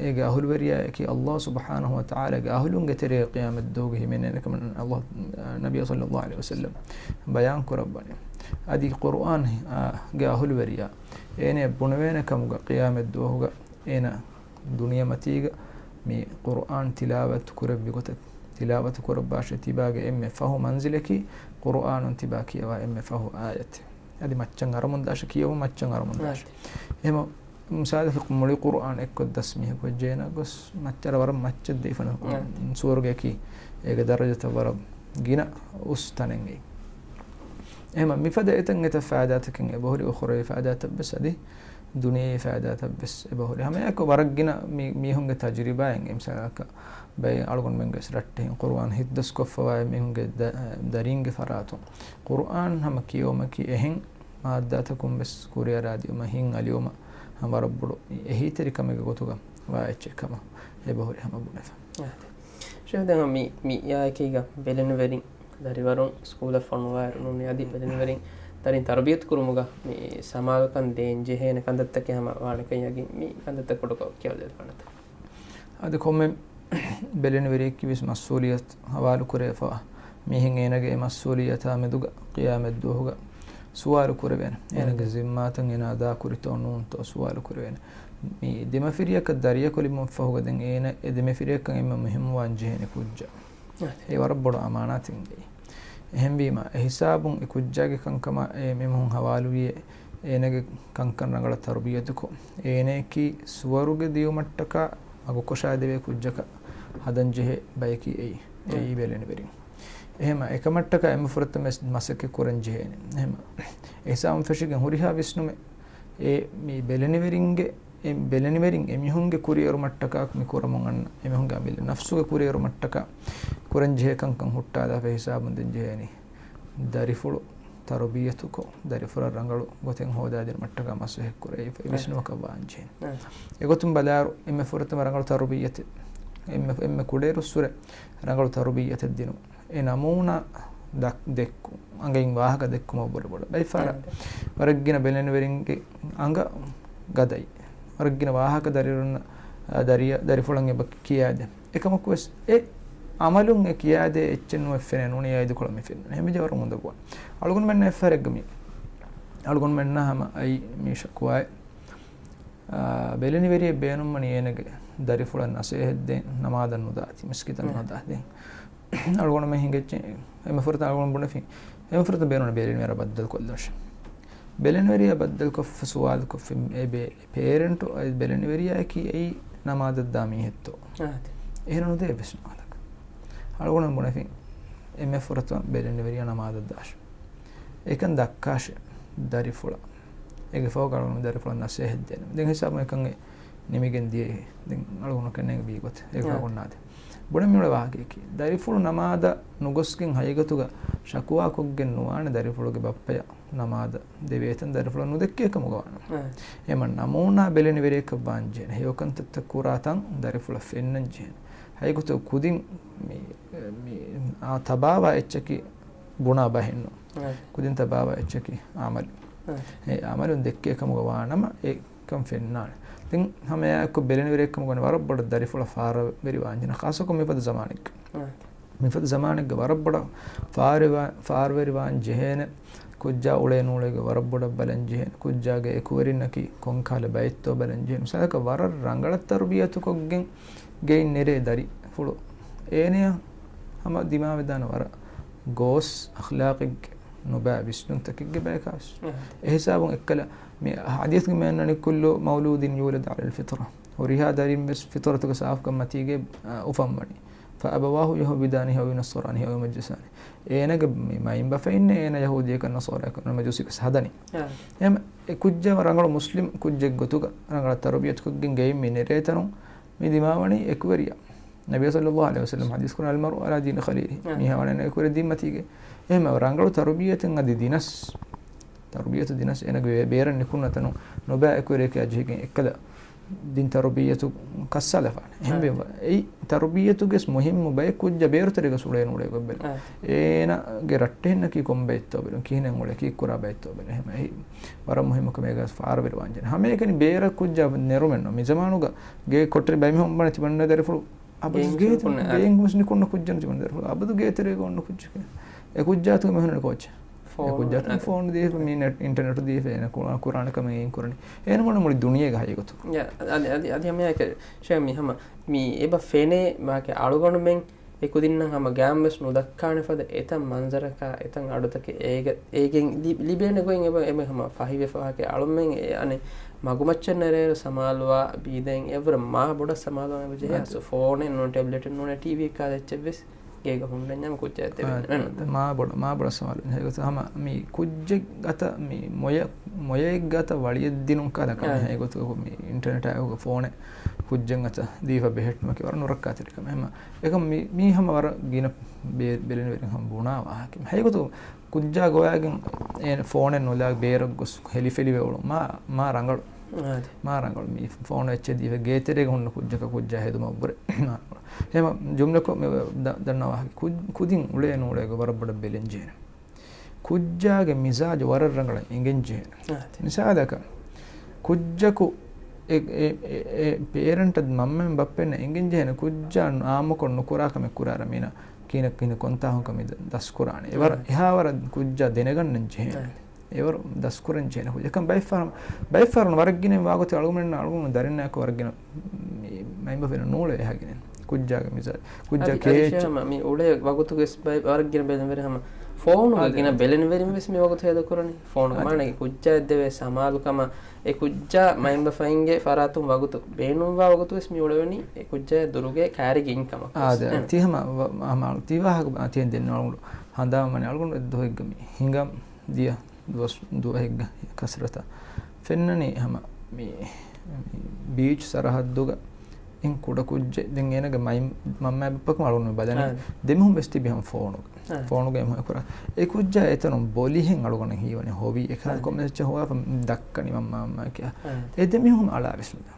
އޭގެ އަހުލުވެރިޔާއަކީ ﷲ ސުބްޙާނަހޫ ވަތަޢާލާގެ އަހުލުންގެ ތެރޭ ޤިޔާމަތްދުވަހުގަ ހިމެނޭނެ ކަމަށް ﷲ، ނަބިއްޔާ ޞައްލައްލާހު ޢަލައިހި ވަސައްލަމް ބަޔާން ކުރައްވަނީ. އަދި ޤުރުއާން، އާ، ގެ އަހުލުވެރިޔާ އޭނަ ބުނެވޭނެ ކަމުގަ ޤިޔާމަތްދުވަހުގަ އޭނަ ދުނިޔެމަތީގަ މި ޤުރުއާން ތިލާވަތު ކުރެއްވި ގޮތަށް، ތިލާވަތު ކުރައްވާށޭ ތިބާގެ އެންމެ ފަހު މަންޒިލަކީ ޤުރުއާނުން ތިބާ ކިޔަވާ އެންމެ ފަހު އާޔަތެއް. އަދި މައްޗަށް އަރަމުން ދާށޭ، ކިޔަވުން މައްޗަށް އަރަމުން ދާށޭ. އާދެ. އެހެން މިސާލަކަށް މުޅި ޤުރުއާން އެއްކޮށް ދަސް މީހަކު ވެއްޖެއޭނަ ގޮސް މައްޗަށް ވަރަށް މައްޗަށް ދެވިފަ ނުކުމެ. އާދެ. ސުވަރުގެއަކީ އޭގެ ދަރަޖަތައް ވަރަށް ގިނަ އުސް ތަނެއް އެއީ. އެހެން މިފަދަ އެތަން އެތައް ފައިދާތަކެއް އެބަހުރި، އުޚްރަވީ ފައިދާތައް ވެސް އަދި ދުނިޔެވީ ފައިދާތައް ވެސް އެބަހުރި. ހަމައެއާއެކު ވަރަށް ގިނަ މި-، މީހުންގެ ތަޖުރިބާއިން އެ މިސާލަކަށް ބައެއް އަޅުގަނޑުމެންގެ ވެސް ރައްޓެހިން ޤުރުއާން ހިއްދަސްކޮށްފަވާ މީހުންގެ ދަ-، ދަރީންގެ ފަރާތުން ޤުރުއާން ހަމަ ކިޔެވުމަކީ އެހެން މާއްދާތަކުން ވެސް ކުރިއަރާދިއުމަށް ހިތް އަލިއުމަށް ހަމަ ވަރަށް ބޮޑު އެހީތެރިކަމެއްގެ ގޮތުގަ ވާ އެއްޗެއް ކަމަށް އެބަހުރި ހަމަ ބުނެފަ. އާދެ. ޝޭޚް، ދެން މި، މިއާއެކީގަ ބެލެނިވެރިން ދަރިވަރުން ސްކޫލަށް ފޮނުވާއިރު ނޫނީ އަދި ބެލެނިވެރިން ދަރިން ތަރުބިޔަތު ކުރުމުގަ މި ސަމާލުކަން ދޭން ޖެހޭނެ ކަންތައްތަކެއް ހަމަ ވާނެކަން ޔަގީން. މި ކަންތައްތައް ކުޑަކޮށް ކިޔަވަދޭ ފަންނަތަ؟ އަދި ކޮންމެ ބެލެނިވެރިއެއްގެ ވެސް މަސްއޫލިއްޔަތު ހަވާލު ކުރެވިފަ މީހެއް އޭނަގެ އެ މަސްއޫލިއްޔަތާ މެދުގަ ޤިޔާމަތްދުވަހުގަ ސުވާލު ކުރެވޭނެ. އޭނަގެ ޒިންމާތައް އޭނާ އަދާކުރިތޯ ނޫންތޯ ސުވާލު ކުރެވޭނެ. މި ދެމަފިރިޔަކަށް ދަރިއަކު ލިބުމަށްފަހުގަ ދެން އޭނަ އެ ދެމަފިރިޔަކަށް އެންމެ މުހިއްމުވާން ޖެހޭނެ ކުއްޖާ. އެ ވަރަށް ބޮޑު އަމާނާތެއް އެއީ. އެހެންވީމަ، އެ ހިސާބުން އެ ކުއްޖާގެ ކަންކަމަށް އެ މީހުން ހަވާލުވިއޭ، އޭނަގެ ކަންކަން ރަނގަޅަށް ތަރުބިޔަތުކޮށް، އޭނައަކީ ސުވަރުގެ ދިޔުމަށްޓަކާ މަގުކޮށާދެވޭ ކުއްޖަކަށް ހަދަންޖެހޭ ބަޔަކީ އެއީ. އެއީ ބެލެނިވެރިން. އެހެމަ އެކަމަށްޓަކާ އެންމެ ފުރަތަމަ މަސައްކަތް ކުރަން ޖެހޭނެ. އެހެމަ އެ ހިސާބުން ފެށިގެން ހުރިހާ ވިސްނުމެއް އެ މި ބެލެނިވެރިންގެ އެ ބެލެނިވެރިން އެމީހުންގެ ކުރިއެރުމަށްޓަކާ މި ކުރަމުން އަންނަ އެމީހުންގެ އަމިއްލަ ނަފްސުގެ ކުރިއެރުމަށްޓަކާ ކުރަންޖެހޭ ކަންކަން ހުއްޓާލާފަ ހިސާބުން ދެން ޖެހޭނީ. ދަރިފުޅު ތަރުބިޔަތުކޮށް، ދަރިފުޅަށް ރަނގަޅު ގޮތެއް ހޯދާދިނުމަށްޓަކާ މަސައްކަތް ކުރެވިފަ އެ ވިސްނުމަކަށް ވާންޖެހޭނީ. އެގޮތުން ބަލާއިރު، އެންމެ ފުރަތަމަ ރަނގަޅު ތަރުބިއްޔަތެއް، އެންމެ، އެންމެ ކުޑައިރުއްސުރެ ރަނގަޅު ތަރުބިއްޔަތެއް ދިނުން. އެ ނަމޫނާ ދަ-، ދެއްކުން، އަނގައިން ވާހަކަ ދެއްކުމަށް ބުރަ ބޮޑަށް. ބައިފާރަށް ވަރަށްގިނަ ބެލެނިވެރިންގެ އަނގަ ގަދައި. ވަރަށްގިނަ ވާހަކަ ދަރިވަރުންނަށް، އާ، ދަރިއަ-، ދަރިފުޅަށް އެބަ ކިޔާދޭ. އެކަމަކުވެސް އެ އަމަލުން އެ ކިޔާދޭ އެއްޗެއް ނުވެ ފެނޭ ނޫނީ އައިދުކޮޅަށް މި ފެންނަނީ. ހެންވެއްޖެ ވަރަށް އުނދަގޫވާ. އަޅުގަނޑުމެންނަށް އެއްފަހަރެއްގަ މި، އަޅުގަނޑުމެންނަށް ހަމަ އައި މި ޝަކުވާއެއް. އާ، ބެލެނިވެރިއެއް ބޭނުންވަނީ އޭނަގެ ދަރިފުޅަށް ނަސޭހަތްދޭން، ނަމާދަށް ނުދާތީ، މިސްކިތަށް ނުހަދާތީ. އަޅުގަނޑުމެން ހިނގައްޖެ، އެންމެ ފުރަތަމަ އަޅުގަނޑު ބުނެފިން، އެންމެ ފުރަތަމަ ބޭނުން ބެލެނިވެރިޔާ ބައްދަލުކޮށްލަށް. ބެލެނިވެރިޔާ ބައްދަލުކޮށްފަ ސުވާލުކޮށްފިން، އެ ބޭ-، ޕޭރެންޓު އައި ބެލެނިވެރިޔާއަކީ އެއީ ނަމާދަށްދާ މީހެއްތޯ؟ އާދެ. އެހެން ނުދޭ ވެސް ނަމާދަކަށް. އަޅުގަނޑު ބުނެފިން، އެންމެ ފުރަތަމަ ބެލެނިވެރިޔާ ނަމާދަށްދާށޭ. އެކަން ދައްކާށޭ ދަރިފުޅަށް. އޭގެ ފަހުގަ އަޅުގަނޑު ދަރިފުޅަށް ނަސޭހަތް ދޭނަމޭ. ދެން ހިސާބުން އެކަން އެ ނިމިގެން ދިޔައީ. ދެން އަޅުގަނޑު ކެންނޭނގެ ވީ ގޮތެއް. އޭގެ ފަހު އޮންނާދެ. ބުނެ މިއުޅޭ ވާހަކަޔަކީ. ދަރިފުޅު ނަމާދަށް ނުގޮސްގެން ހަގީގަތުގަ ޝަކުވާކޮށްގެން ނުވާނެ ދަރިފުޅުގެ ބައްޕަޔަށް ނަމާދަށް ދެވޭތަން ދަރިފުޅަށް ނުދެއްކޭ ކަމުގަ ވާނަމަ. އެމަ ނަމޫނާ ބެލެނިވެރިޔަކަށް ވާންޖެހޭނެ. ހެޔޮ ކަންތައްތައް ކުރާ ތަން ދަރިފުޅަށް ފެންނަން ޖެހޭނެ. ހަގީގަތުގަ ކުދިން މި، މި، އާ، ތަބާވާ އެއްޗަކީ ބުނާ ބަހެއްނު. ކުދިން ތަބާވާ އެއްޗަކީ އަމަލު. އެ އަމަލުން ދެއްކޭ ކަމުގަ ވާނަމަ އެކަން ފެންނާނެ. ދެން ހަމައެއާއެކު ބެލެނިވެރިއެއްކަމުގަ ވަނީ ވަރަށް ބޮޑަށް ދަރިފުޅަށް ފާރަވެރިވާންޖެހޭނެ. ޚާއްޞަކޮށް މިފަދަ ޒަމާނެއްގަ. މިފަދަ ޒަމާނެއްގަ ވަރަށް ބޮޑަށް ފާރިވާ-، ފާރުވެރިވާން ޖެހޭނެ. ކުއްޖާ އުޅޭ ނޫޅޭގެ ވަރަށް ބޮޑަށް ބަލަން ޖެހޭނެ. ކުއްޖާގެ އެކުވެރިންނަކީ ކޮންކަހަލަ ބައެއްތޯ ބަލަން ޖެހޭނެ. މިސާލަކަށް ވަރަށް ރަނގަޅަށް ތަރުބިޔަތުކޮށްގެން ގެއިން ނެރޭ ދަރިފުޅު. އޭނަޔަށް ހަމަ ދިމާވެދާނެ ވަރަށް ގޯސް އަޚްލާޤެއްގެ ނުބައި ވިސްނުންތަކެއްގެ ބަޔަކާވެސް. އެހިސާބުން އެއްކަލަ މި ޙަދީޘްގަ މި އަންނަނީ كل مولود يولد على الفطرة. ހުރިހާ ދަރިން ވެސް ފިޠުރަތުގެ ސާފުކަން މަތީގައި، އާ، އުފަންވަނީ. فأبواه يهودانه أو ينصرانه أو يمجسانه. އޭނަގެ މި މައިންބަފައިންނޭ އޭނަ ޔަހޫދީއަކަށް ނަޞާރާއަކަށް ނުވަތަ މަޖޫސީއަކަށް ހަދަނީ. އެހެން އެ ކުއްޖާ ރަނގަޅު މުސްލިމް ކުއްޖެއްގެ ގޮތުގަ ރަނގަޅަށް ތަރުބިޔަތުކޮށްގެން ގެއިން މި ނެރޭތަނުން މި ދިމާވަނީ އެކުވެރިޔާ. ނަބީ ޞައްލައްލާހު ޢަލައިހި ވަސައްލަމް ޙަދީޘް ކުރަން المرء على دين خليله. މީހާ ވަނީ އެކުވެރި ދީން މަތީގައި. އެހެން ރަނގަޅު ތަރުބިޔަތެއް އަދި ދިނަސް، ތަރުބިޔަތު ދިނަސް އޭނަގެ ބޭ-، ބޭރަށް ނިކުންނަ ތަނުން ނުބައި އެކުވެރިޔަކާ ޖެހިގެން އެއްކަލަ ދިން ތަރުބިއްޔަތު ކައްސާލަފާނެ. އެހެންވެ، އެއީ ތަރުބިއްޔަތުގެ މުހިއްމު ބައެއް ކުއްޖާ ބޭރު ތެރޭގަ އުޅޭ ނޫޅޭ ގޮތް ބެލުން. އޭނަގެ ރައްޓެހިންނަކީ ކޮން ބައެއްތޯ ބެލުން، ކިހިނެއް އުޅޭ، ކީއްކުރާ ބައެއްތޯ ބެލުން. އެހެން އެއީ ވަރަށް މުހިއްމު ކަމެއް ފާރަވެރިވާންޖެހޭ. ހަމައެކަނި ބޭރަށް ކުއްޖާ ނެރުމެއްނު. މި ޒަމާނުގަ ގޭ ކޮޓަރި ބައިމީހުން ބަނެ ތިބަންނަ ދަރިފުޅު އަބަދު ގޭ ތެރޭގަ އޮންނަ ކުއްޖެއް ނުތިބަން ދަރިފުޅު. އަބަދު ގޭތެރޭގަ އޮންނަ ކުއްޖެއް. އެ ކުއްޖާތު މިހުންނަ ކޯޗެއް. އެ ކުއްޖާތު ފޯނު ދީފަ، މި ނެޓް، އިންޓަރނެޓު ދީފަ، އޭނަ ކުރާ-، ކުރާނެ ކަމެއް އެއިން ކުރަނީ. އޭނަ މޮޅު މުޅި ދުނިޔޭގަ ހައިގޮތު. އަދި، އަދި، އަދި ހަމައެކަ، ޝޭ މި ހަމަ، މި އެބަ ފެނޭ، މާކެ އަޅުގަނޑުމެން އެ ކުދިންނަށް ހަމަ ގާމްވެސް ނުދައްކާނެ ފަދަ އެތައް މަންޒަރަކާ، އެތައް އަޑުތަކެއް އޭގަ، އޭގެން ލި-، ލިބޭނެ ގޮތް އެބަ، އެބަ ހަމަ ފަހިވެފަ ވާކެ އަޅުމެން އެ އަނެއް މަގުމައްޗަށް ނެރޭރު ސަމާލުވާ ބީދައިން އެވަރަށް މާ ބޮޑަށް ސަމާލުވާނެ ޖެހޭ. އަސް ފޯނެއް ނޫން، ޓެބްލެޓެއް ނޫނޭ، ޓީވީއެއް ކާދަ އެއްޗެއް ވެސް ގޭގަ ހުންނަންޏާ ކުއްޖާ ދެވެން. އާ، މާ ބޮޑަށް، މާ ބޮޑަށް ސަމާލު. ހަގީގަތަށް ހަމަ މި ކުއްޖެއް އަތަށް މި މޮޔަ-، މޮޔައެއްގެ އަތަށް ވަޅިއެއް ދިނުން ކާލަ ކަމެއް. އާ. ހަގީގަތުގަ މި އިންޓަރނެޓާ އެކުގަ ފޯނެއް ކުއްޖެއް އަތަށް ދީފަ ބެހެއްޓުމަކީ ވަރަށް ނުރައްކާތެރި ކަމެއް. ހަމަ އެކަމް މި، މީ ހަމަ ވަރަށް ގިނަ ބޭ-، ބެލެނިވެރިން ހަމަ ބުނާ ވާހަކަ. ހަގީގަތު ކުއްޖާ ގޮވާގެން އޭ ފޯނެއް ނުލާ ބޭރަށް ގޮސް ހެލިފެލިވެ އުޅުން މާ، މާ ރަނގަޅު. އާދެ. މާ ރަނގަޅު މި ފޯނު އެއްޗެއް ދީފަ ގޭތެރޭގަ ހުންނަ ކުއްޖަކަށް ކުއްޖާ ހެދުމަށްވުރެ. މާ ރަނގަޅު. ހަމަ ޖުމްލަކޮށް މި ދަ-، ދަންނަވާ ކު-، ކުދިން އުޅޭ ނޫޅޭގޮތް ވަރަށް ބޮޑަށް ބެލެން ޖެހޭނެ. ކުއްޖާގެ މިޒާޖު ވަރަށް ރަނގަޅަށް އެނގެން ޖެހޭނެ. އާދެ. މިސާލަކަށް، ކުއްޖަކު އެ، އެ، އެ، އެ ޕޭރެންޓަށް މަންމައިން ބައްޕައިންނަށް އެނގެން ޖެހޭނެ ކުއްޖާ އާއްމުކޮށް ނުކުރާ ކަމެއް ކުރާއިރަށް މީނަ ކިހިނެއް ކިހިނެއް ކޮންތާކުން ކަމެއް ދަ-، ދަސްކުރާނެ. އެވަރަށް އާދެ. އެހާވަރަށް ކުއްޖާ ދެނެގަންނަން ޖެހޭނެ. އާދެ. އެވަރު ދަސްކުރަން ޖެހޭނެ ކުއްޖާ. އެކަން ބައެއް ފަހަރު، ބައެއް ފަހަރު ވަރަށް ގިނަ ވާގޮތެއް އަޅުގަނޑުމެން އަޅުގަނޑު ދަރިންނާއެކު ވަރަށް ގިނަ މި މައިންބަފައިން ނޫޅޭ އެހާ ގިނަ. ކުއްޖާގެ މިޒާ-، ކުއްޖާ އަދި، އަދި ކޭއްޗެއް. ޝޭހަމަ، މި އުޅޭ ވަގުތުގެސް ބައި ވަރަށް ގިނަ ބެލެން ވެރި ހަމަ ފޯނުގެ އަދި، ގިނަ އަދި. ބެލެން ވެރިން ވެސް މި ވަގުތު ހޭދަ ކުރަނީ. ފޯނުގެ އަދި. މާނައިގެ ކުއްޖާ އެއްދެވޭ ސަމާލުކަމަށް އެ ކުއްޖާ މައިންބަފައިންގެ ފަރާތުން ވަގުތު ބޭނުންވާ ވަގުތު ވެސް މި އުޅެވެނީ އެ ކުއްޖާ ދުރުގެ ކައިރިގެ އިން ކަމަށް ވެސް. އާދެ، އެހެން. ތި ހަމަ ވަ-، ހަމަ ތި ވާހަކަ ތިހެން ދެން އަޅުގަނޑު ހަނދާން ވަނީ އަޅުގަނޑު އެއްދުވަހެއްގަ މި ހިނގަން ދިޔަ ދުވަސް ދުވަހެއްގަ ކަސްރަތަށް ފެންނަނީ ހަމަ މި، މި ބީޗް ސަރަހައްދުގަ އިން ކުޑަ ކުއްޖެއް. ދެން އޭނަގެ މައި-، މަންމައާ ބައްޕަކު އަޅުގަނޑު ބަލަނީ. އާ. ދެމީހުން ވެސް ތިބި ހަމަ ފޯނުގަ. އާ. ފޯނުގަ އެމީހުން އެކުރާ. އެ ކުއްޖާ އެތަނުން ބޮލިހެން އަޅުގަނޑަށް ހީވަނީ ހޮވީ. އެކާ އާ. ކޮންމެސް އެއްޗެއް ހޮވާފަ ދައްކަނީ މަންމަ މަންމަ ކިޔާ. އާ. އެ ދެމީހުން އަޅާ ވެސް ނުދާ.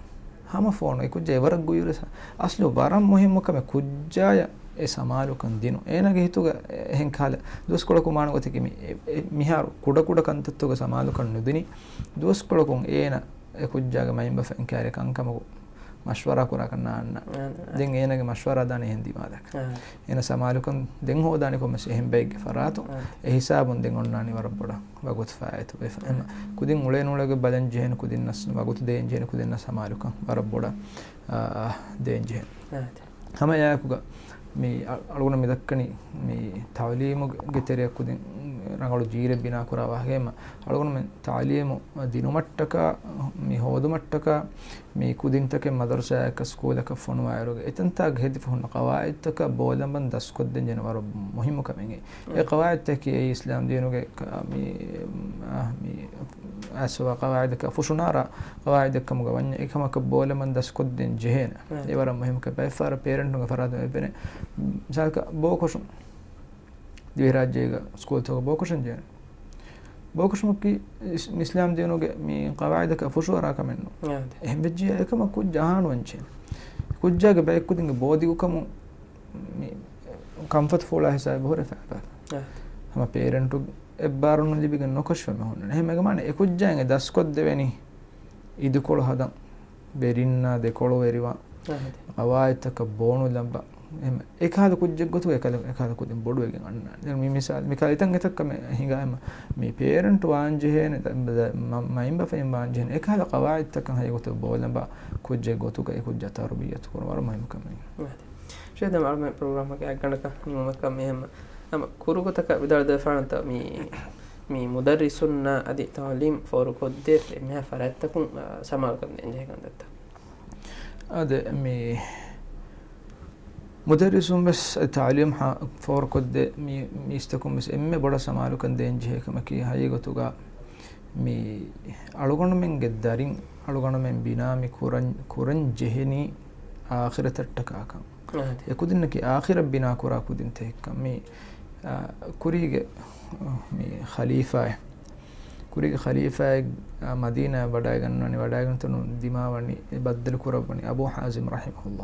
ހަމަ ފޯނު. އެ ކުއްޖާ އެވަރަށް ގުއިރުވެސް. އަސްލު ވަރަށް މުހިއްމު ކަމެއް ކުއްޖާޔަށް އެ ސަމާލުކަން ދިނުން. އޭނާގެ ހިތުގަ އެހެން ކަހަލަ ދުވަސްކޮޅަކު މާނަ ގޮތަކީ މި، އެ، އެ، މިހާރު ކުޑަކުޑަ ކަންތައްތަކުގަ ސަމާލުކަން ނުދިނީ. ދުވަސްކޮޅަކުން އޭނަ އެ ކުއްޖާގެ މައިންބަފައިން ކައިރި ކަންކަމަކު މަޝްވަރާ ކުރާކަށް ނާންނާ. އާ، އާ. ދެން އޭނާގެ މަޝްވަރާ ދާނީ އެހެން ދިމާލަކަށް. އާ. އޭނަ ސަމާލުކަން ދެން ހޯދާނީ ކޮންމެސް އެހެން ބައެއްގެ ފަރާތުން. އާ. އެ ހިސާބުން ދެން އޮންނާނީ ވަރަށް ބޮޑަށް ވަގުތު ފާއިތުވެފަ. އެމަ ކުދިން އުޅޭ ނޫޅޭގޮތް ބަލަން ޖެހޭނެ ކުދިންނަސް ވަގުތު ދޭން ޖެހޭނެ ކުދިންނަސް ހަމާލުކަން ވަރަށް ބޮޑަށް، އާ، ދޭން ޖެހޭނެ. އާ، އާދެ. ހަމަ އެއާއެކުގަ މި އަ-، އަޅުގަނޑު މި ދައްކަނީ މި ތަޢުލީމުގެ ތެރެއަށް ކުދިން ރަނގަޅު ޖީލެއް ބިނާ ކުރާ ވާހަކައެއް. އަޅުގަނޑުމެން ތަޢުލީމު ދިނުމަށްޓަކާ، މި ހޯދުމަށްޓަކާ، މި ކުދިންތަކެއް މަދަރުސާއަކަށް ސްކޫލަކަށް ފޮނުވާއިރުގަ އެތަންތާގަ ހެދިފަ ހުންނަ ޤަވާޢިދުތަކަށް ބޯލަނބަން ދަސްކޮށްދޭން ޖެހޭނެ ވަރަށް މުހިއްމު ކަމެއް. އެ އާ. ޤަވާޢިދުތަކީ އެއީ އިސްލާމް ދީނުގެ ކަ-، މި، އާ، މި އައިސްފަވާ ޤަވާޢިދަކަށް ފުށުނާރާ ޤަވާޢިދަކަށް ކަމުގަ ވަންޏާ އެކަމަކަށް ބޯލަނބަން ދަސްކޮށްދޭން ޖެހޭނެ. އާ. އެ ވަރަށް މުހިއްމު ކަމެއް. ބައެއް ފަހަރަށް ޕޭރެންޓުންގެ ފަރާތުން އެބެނޭ. މިސާލަކަށް ބޯކޮށުން. ދިވެހިރާއްޖޭގަ ސްކޫލްތަކުގަ ބޯކޮށަން ޖެހޭނެ. ބޯކޮށުމަކީ އިސް-، އިސްލާމް ދީނުގެ މި ޤަވާޢިދަކަށް ފުށުއަރާ ކަމެއް ނޫން. އާ، އާދެ. އެހެން ވެއްޖިއްޔާ އެކަމަށް ކުއްޖާ އަހާނުވަން ޖެހޭނެ. ކުއްޖާގެ ބައެއް ކުދިންގެ ބޯ ދިގުކަމުން މި ކަންފަތު ފޫޅާ ހިސާބެއް ހުރެފަ އެބަ. އާ. ހަމަ ޕޭރެންޓު އެއްބާރުން ލިބިގެން ނުކޮށިފަ މި ހުންނަނީ. އެހެން އެކަމާނެ އެ ކުއްޖާއަށް ދަސްކޮށްދެވެނީ އިދިކޮޅު ހަދަން، ވެރިންނާ ދެކޮޅު ވެރިވާން، އާ، އާދެ. ޤަވާޢިދުތަކަށް ބޯނުލަނބަ. އެހެން އެކަހަލަ ކުއްޖެއް ގޮތުގަ އެކަހަލަ، އެކަހަލަ ކުދިން ބޮޑުވެގެން އަންނާނެ. ދެން މި މިސާލް، މިކަހަލަ އެތަން އެތައް ކަމެއް ހިނގާ އެމަ މި ޕޭރެންޓު ވާން ޖެހޭނެ، ދަ-، ދަ-، މަ-، މައިންބަފައިން ވާން ޖެހޭނެ އެކަހަލަ ޤަވާޢިދުތަކަށް ހައިގޮތުގަ ބޯލަނބާ ކުއްޖެއް ގޮތުގަ އެ ކުއްޖާ ތަރުބިއްޔަތު ކުރުން ވަރަށް މުހިއްމު ކަމެއް. އާދެ. ޝޭދަ އަޅުމެ ޕްރޮގްރާމްގެ އަށްގަނޑަކަށް ނިމުމަކަށް މި ހަމަ، ހަމަ ކުރުގޮތަކަށް ވިދާޅުދެވިފާނަންތަ މި، މި މުދައްރިސުންނާ އަދި ތަޢުލީމް ފޯރުކޮށްދޭ އެންމެހާ ފަރާތްތަކުން، އާ، ސަމާލުކަން ދޭންޖެހޭ ކަންތައްތައް؟ އާދެ، މި މުދައްރިސުން ވެސް ތަޢުލީމް ހާ-، ފޯރުކޮށްދޭ މި، މީސްތަކުން ވެސް އެންމެ ބޮޑަށް ސަމާލުކަން ދޭންޖެހޭ ކަމަކީ ހަގީގަތުގަ މި އަޅުގަނޑުމެންގެ ދަރިން، އަޅުގަނޑުމެން ބިނާ މި ކުރަން، ކުރަން ޖެހެނީ އާޚިރަތަށްޓަކާކަން. އާދެ. އެ ކުދިންނަކީ އާޚިރަތް ބިނާކުރާ ކުދިންތަކެއްކަން. މި، އާ، ކުރީގެ، މި ޚަލީފާއެއް، ކުރީގެ ޚަލީފާއެއް، އާ، މަދީނާއަށް ވަޑައިގަންނަވަނީ، ވަޑައިގަންނަވަނީ ތަނުން ދިމާވަނީ، އެ ބައްދަލު ކުރައްވަނީ އަބޫ ޙާޒިމް ރަޙިމަހުﷲ.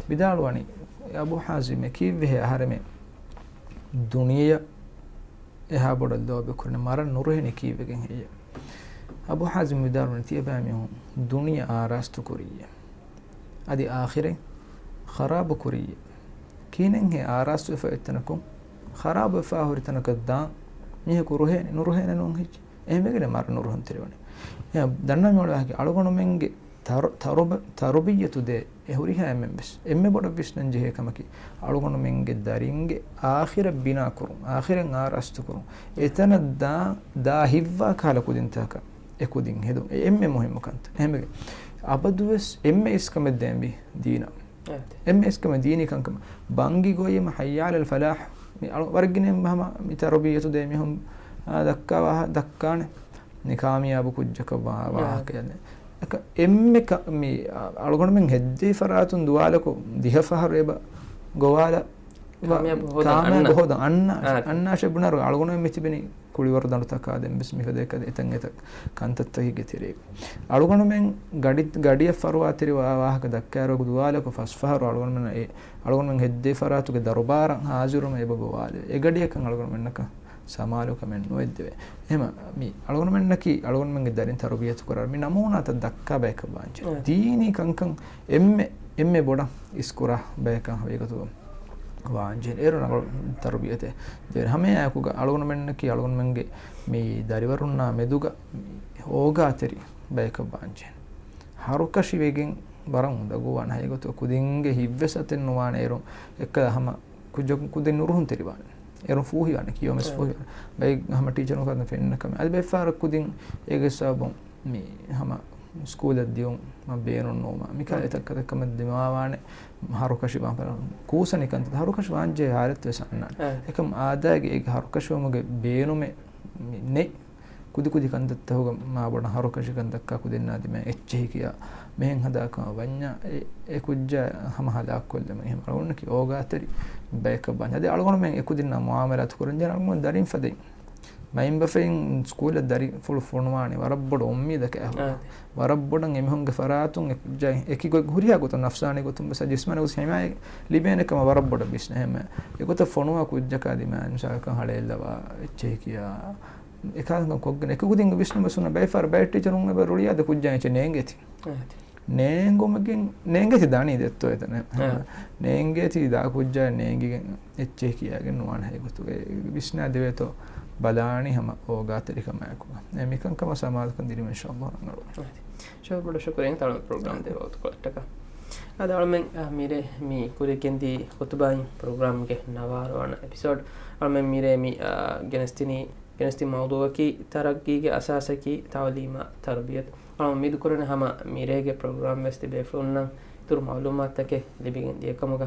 ވިދާޅުވަނީ، އަބޫ ޙާޒިމް ކީއްވެހޭ އަހަރެމެން ދުނިޔެއަށް އެހާ ބޮޑަށް ލޯބި ކުރަނީ، މަރަން ނުރުހެނީ ކީއްވެގެން ހެއްޔެވެ؟ އަބޫ ޙާޒިމް ވިދާޅުވަނީ، ތިޔަބައިމީހުން ދުނިޔެ އާރާސްތު ކުރިއްޔޭ. އަދި އާޚިރަތް ޚަރާބު ކުރިއްޔޭ. ކިހިނެއްހޭ އާރާސްތުވެފަ އޮތްތަނަކުން، ޚަރާބުވެފާ ހުރި ތަނަކަށް ދާން މީހަކު ރުހޭނެ، ނުރުހޭނެ ނޫން ހެއްޔެ؟ އެހެންވެގެން މަރަން ނުރުހަން ތެރިވަނީ. އެހެން ދަންނަވަން މިއުޅޭ ވާހަކަ އަޅުގަނޑުމެންގެ ތަރު-، ތަރުބަ-، ތަރުބިއްޔަތު ދޭ އެ ހުރިހާ އެންމެން ވެސް އެންމެ ބޮޑަށް ވިސްނަން ޖެހޭ ކަމަކީ، އަޅުގަނޑުމެންގެ ދަރިންގެ އާޚިރަތް ބިނާ ކުރުން، އާޚިރަތް އާރާސްތު ކުރުން، އެތަނަށް ދާ، ދާ ހިތްވާ ކަހަލަ ކުދިންތަކަށް އެ ކުދިން ހެދުން. އެ އެންމެ މުހިއްމު ކަންތައް. އެހެންވެގެން އަބަދުވެސް އެންމެ އިސްކަމެއް ދޭންވީ ދީނަށް. އެންމެ އިސްކަމެއް ދީނީ ކަންކަމަށް. ބަންގި ގޮވީމަ ޙައްޔަ ޢަލަލް ފަލާޙް. މި އަޅު-، ވަރަށް ގިނަ އެންމެ ހަމަ މި ތަރުބިއްޔަތު ދޭ މީހުން، އާ، ދައްކާ ވާހަ-، ދައްކާނެ. މި ކާމިޔާބު ކުއްޖަކަށް ވާ-، އާ. ވާހަކައެއް. އެކަ-، އެންމެ ކަ-، މި، އަ-، އަޅުގަނޑުމެން ހެއްދެވި ފަރާތުން ދުވާލަކު ދިހަ ފަހަރު އެބަ ގޮވާލަ ކާމިޔާބު ހޯދަން ކާމިޔާބު އަންނަ. ހޯދަން އަންނަ. އާ. އަންނާށޭ ބުނާރު އަޅުގަނޑުމެން މިތިބެނީ ކުޅިވަރު ދަނޑުތަކާ ދެން ވެސް މިފަދަ އެކަ އެތަން އެތައް ކަންތައްތަކެއްގެ ތެރޭގަ. އަޅުގަނޑުމެން ގަޑި، ގަޑިއަށް ފަރުވާތެރި ވާ ވާހަކަ ދައްކާއިރު ދުވާލަކު ފަސް ފަހަރު އަޅުގަނޑުމެން އެ، އަޅުގަނޑުމެން ހެއްދޭ ފަރާތުގެ ދަރުބާރަށް ހާޒިރުވުމަށް އެބަ ގޮވާލެވޭ. އެ ގަޑިއަކަށް އަޅުގަނޑުމެންނަކަށް ސަމާލުކަމެއް ނުވެއްދެވޭ. އެހެމަ މި އަޅުގަނޑުމެންނަކީ އަޅުގަނޑުމެންގެ ދަރިން ތަރުބިޔަތު ކުރާ މި ނަމޫނާތައް ދައްކާ ބަޔަކަށް ވާންޖެހޭ. އެ. ދީނީ ކަންކަން އެންމެ، އެންމެ ބޮޑަށް އިސްކުރާ ބަޔަކަށް ހަގީގަތުގަ ވާންޖެހޭ. އޭރު ރަނގަޅު ތަރުބިޔަތެއް ދޭން. ހަމައެއާއެކުގަ އަޅުގަނޑުމެންނަކީ އަޅުގަނޑުމެންގެ މި ދަރިވަރުންނާ މެދުގަ މި އޯގާތެރި ބަޔަކަށް ވާންޖެހޭ. ހަރުކަށި ވެގެން ވަރަށް އުނދަގޫވާނެ ހަގީގަތުގަ ކުދިންގެ ހިތްވެސް އަތެއް ނުވާނެ އޭރު އެއްކަލަ ހަމަ ކުއްޖަކު ކުދިން ނުރުހުންތެރިވާނެ. އޭރު ފޫހިވާނެ، ކިޔޯމެސް އެ. ފޫހިވާނެ. ބައެއް ހަމަ ޓީޗަރުން ކަން ފެންނަ ކަމެއް. އަދި ބައެއް ފަހަރަށް ކުދިން އޭގެ ސަބަބުން މި ހަމަ ސްކޫލަށް ދިޔުން މަ ބޭނުން ނުވުމާ. މިކަ އެ. އެތައް ކަމެއް ދިމާވާނެ ހަރުކަށި ވާން ފަރާތުން. ކޫސަނި ކަންތައް ހަރުކަށި ވާންޖެހޭ ހާލަތު ވެސް އަންނާނެ. އެ. އެކަމް އާދައިގެ އޭގެ ހަރުކަށިވުމުގެ ބޭނުމެއް މި ނެތް. ކުދި ކުދި ކަންތައްތަކުގަ މާ ބޮޑަށް ހަރުކަށި ކަންތައްކާ ކުދިންނާ ދިމާ އެއްޗެހި ކިޔާ މިހެން ހަދާކަމަށް ވަންޏާ އެ، އެ ކުއްޖާ ހަމަ ހަލާކުކޮށްލެމުން. އެހެން އަޅުގަނޑަކީ އޯގާތެރި ބަޔަކަށް ވާން. އަދި އަޅުގަނޑުމެން އެކުދިންނާ މުއާމަލާތު ކުރަންޖެހޭ އަޅުގަނޑު ދަރިން ފަދައިން. މައިންބަފައިން ސްކޫލަށް ދަރިފުޅު ފޮނުވާނީ ވަރަށް ބޮޑު އުއްމީދަކާ އެހުން. އާ. ވަރަށް ބޮޑަށް އެމީހުންގެ ފަރާތުން އެ ކުއްޖާ އެކި ގޮތް ހުރިހާ ގޮތުން ނަފްސާނީ ގޮތުން ވެސް ޖިސްމާނީ ގޮތުން ހިމާޔަތް ލިބޭނެ ކަމަށް ވަރަށް ބޮޑަށް ވިސްނޭ. އެހެން އެގޮތަށް ފޮނުވާ ކުއްޖަކާ ދިމާ މިސާލަކަށް ހަޅޭއްލަވާ އެއްޗެހި ކިޔާ އެކާ ކޮށްގެން އެކު ކުދިން ވިސްނުން ވެސް ހުންނަ ބައެއް ފަހަރު ބައެއް ޓީޗަރުން އެބަ ރުޅިއާދެ ކުއްޖާ އެއްޗެއް ނޭނގޭތީ. އާ. ނޭނގުމުގެން ނޭނގޭތީ ދާނީ ދެއްތޯ އެތަނަށް. އާ. ނޭނގޭތީ ދާ ކުއްޖާ ނޭނގިގެން އެއްޗެހި ކިޔާގެން ނުވާނެ ހަގީގަތުގަ ވިސްނާ ދެވޭތޯ ބަލާނީ ހަމަ އޯގާތެރިކަމާއެކު. އެ މިކަންކަމަށް ސަމާލުކަން ދިނުމަށް އިންޝާﷲ ރަނގަޅު. އާ. ޝޯ ބޮޑަށް ޝުކުރިއްޔާ ތަޅު ޕްރޮގްރާމް ދެއްވާ ވަގުތުކޮޅަށްޓަކާ. އަދި އަޅުމެން، އާ، މިރޭ މި ކުރިއަށް ގެންދިޔަ ޚުތުބާއިން ޕްރޮގްރާމްގެ ނަވާރަ ވަނަ އެޕިސޯޑް. އަޅުމެން މިރޭ މި، އާ، ގެނެސްދިނީ، ގެނެސްދިން މައުޟޫއަކީ ތަރައްގީގެ އަސާސަކީ ތަޢުލީމާ ތަރުބިޔަތު. އަޅުމެން އުއްމީދު ކުރަނީ ހަމަ މިރޭގެ ޕްރޮގްރާމް ވެސް ތިބޭފުޅުންނަށް އިތުރު މަޢުލޫމާތަކެއް ލިބިގެން ދިޔަ ކަމުގަ.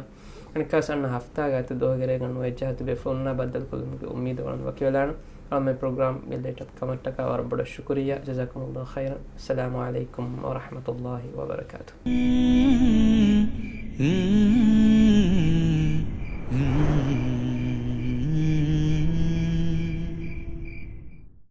އަނެއްކާވެސް އަންނަ ހަފްތާގަ އަދި ދުވަހުގެ ރޭގަ ނުވައްޖާ ތިބޭފުޅުންނާ ބައްދަލުކޮށްލުމުގެ އުއްމީދު އަޅުން ވަކިވެލާނަން. އަޅުމެން ޕްރޮގްރާމް ލޭޓް ކަމަށްޓަކާ ވަރަށް ބޮޑަށް ޝުކުރިއްޔާ. ޖަޒާކުމުﷲ ޚައިރަން. އައްސަލާމު ޢަލައިކުމް ވަރަޙްމަތުﷲ ވަބަރަކާތުހު.